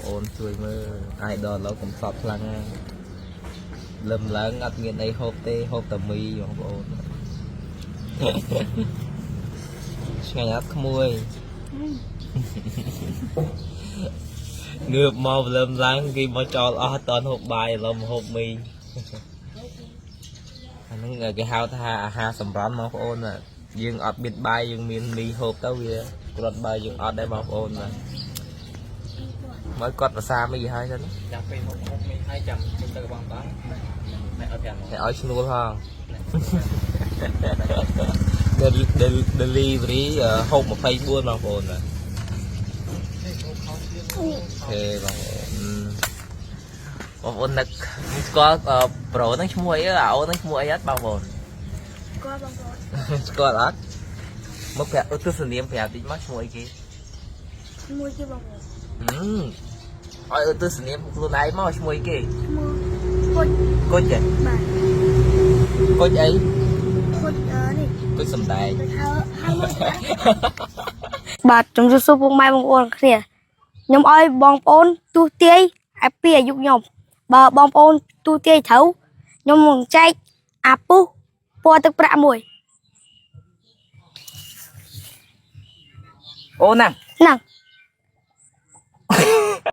ប្អូនជួយមើល idol ឥឡូវកំសត់ខ្លាំងណាស់លឹមឡើងអត់មានអីហូបទេហូបតែមីបងប្អូនឆ្ងាញ់អត់ក្មួយងើបមកព្រលឹមឡើងគេមកចោលអស់អត់តន់ហូបបាយឥឡូវមកហូបមីអាហ្នឹងគេហៅថាអាហារសម្រន់បងប្អូនណាយើងអត់មានបាយយើងមានមីហូបទៅវាគ្រាន់បើយើងអត់ដែរបងប្អូនណាមកគាត់ភាសាមីហើយទៅណា ចាំពេលហូបហូបមីហើយចាំជិះទៅបងតណែអត់ចាំ តែឲ្យឈ្នួលហង Delivery ហូប24បងប្អូនណា OK បងប្អូនបងប្អូននឹកស្គាល់ប្រូហ្នឹងឈ្មោះអីអាអូនហ្នឹងឈ្មោះអីអត់បងប្អូន គាត់បងប្អូន ស្គាល់អត់មកប្រាប់ឧទ្ទិសនាមប្រាប់តិចមកឈ្មោះអីគេ មួយគេបងប្អូន ហឹមឲ្យឧទ្ទិសនាមខ្លួនឯងមកឈ្មោះអីគេ ឈ្មោះគុជ គុជហ៎ បាទ គុជអី គុជអឺនេះ គុជសំដែង ទៅហៅហៅមកបាទជំរាបសួរពុកម៉ែបងប្អូនគ្នាខ្ញុំឲ្យបងប្អូនទូទាយឲ្យពីអាយុខ្ញុំបើបងប្អូនទូទាយត្រូវខ្ញុំនឹងចែកអាពុះពណ៌ទឹកប្រាក់មួយ អូនណា ហ្នឹង